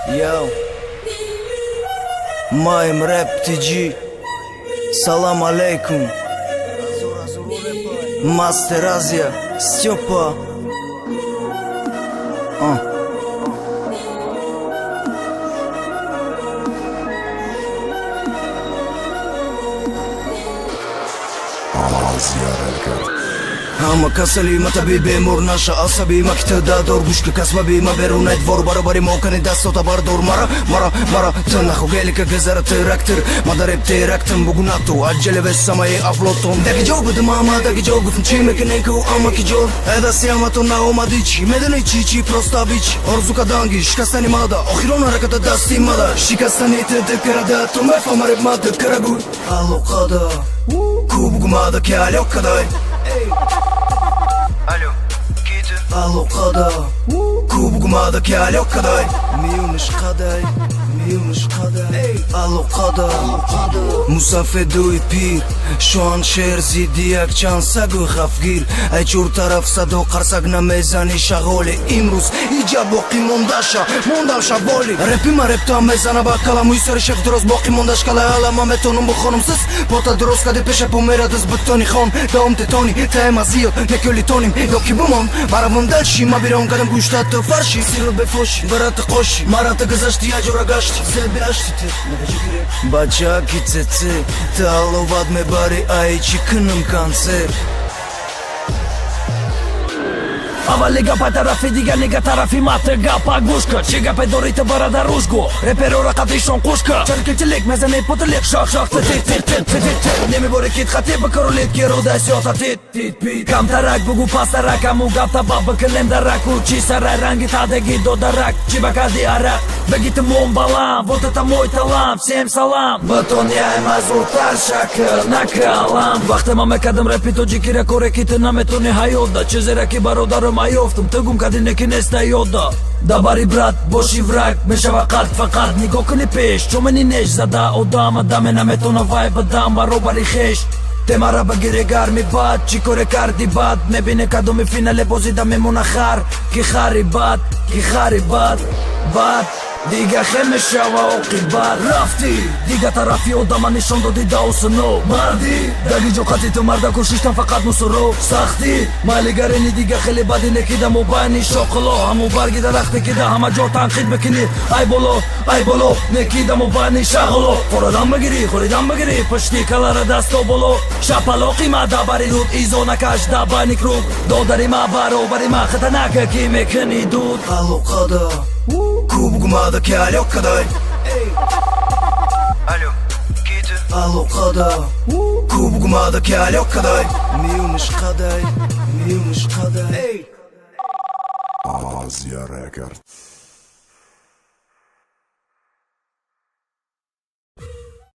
Yo, Маем рэп TG. Салам алейкум. Мастер Азия, Степа. А. Азия Рекорд. Ҳама касали ма таби бемор наша асаби ма ки дадор гӯшка касбаби ма берунай двор баробари мо кани дастота бардор мара мара мара ты наху гелика гзара трактор ма дареб терактам бугунату аҷалеве самаи афлотон даги ҷо будам ама даги ҷо гуфтам чӣ мекунен ку ама ки ҷо э дасти ҳаматон наомадӣ чӣ медонӣ чӣ чӣ просто бич орзу каданги шикастани мада охирон ҳараката дасти мада шикастани ты дикарада ту мефаҳма реб ма дикарагӯй алоқада ку бугумада ки алё кадай. Алло, киты? Алоқада ку бугумада ки алё кадай миёнаш қадай миёнаш қадай алоқада мусафедуи пир шоҳаншер зидди якчанд сагу хафгир ай чор тараф садо қарсак намезани шағоли имрӯз иҷа боқӣ мондаша мондам шаболи репи ма репта мезана ба кала мӯи сари шеф дуроз боқӣ мондаш кала ала ма метонам бухонам сис пота дуроз кади пеша померадиз бутони хон даом тетони таема зиёд некёли тоним ёки бумон маравам далши ма бирон кадам гӯштату фарши сирот бефоши барати қоши марата гузашти яҷора гашти себи ашти ти бачаки цеце ты аловат мебари ай чӣ кунам концерт. Аввали гапа тарафи дига нега тарафи маты гапа гӯшка чӣ гапе дори ту барадар рӯзгу реперора қадришон қушка чаркилчилик мезани путилик шох шох тит тит тит тит тит немебори кит хати бикаролит ки руда сиёса тит тит пит камтарак бугу пасарак аму гап таба бикилем дараку чӣ сарай ранги тадаги додарак чӣ бакади арак беги ту мон балам, вот это мой талант, всем салам. Бутон яйма зудтар шакл накалам вақте ман мекардам репи тоҷикира коре ки ту наметони ҳаётда чизере ки бародарам аёфтам ту гум кардӣ неки неста ёдда дабари брат боши враг мешава қат фақат нигоҳ куни пеш чомени неш зада одам адаме наметона вай бадам баробари хеш темара багире гарми бад чӣ коре карди бад мебине кадоми финале бозида мемона хар ки хари бад ки хари бад бад дига хе мешава оқибат рафтӣ дига тарафи одама нишон додӣ даусуно мардӣ даги ҷо қати ту марда кӯшиштам фақат мусуро сахтӣ майлигарини дига хеле бади некида мобайни шоқило ҳаму барги дарахте кида ҳама ҷо танқид мекунӣ ай боло ай боло некида мобайни шағоло хӯрадан бигирӣ хӯридан бигирӣ пушти калара дасто боло шапалоқи ма дабари руд изо накаш да байни круг додари ма баробари ма хатанака ки мекунӣ дуд Алоқада ку бугумада ки алё кадай. Алло, киты? Алоқада ку бугумада ки алё кадай миёнаш қадай миёнаш қадай. Азия Рекорд.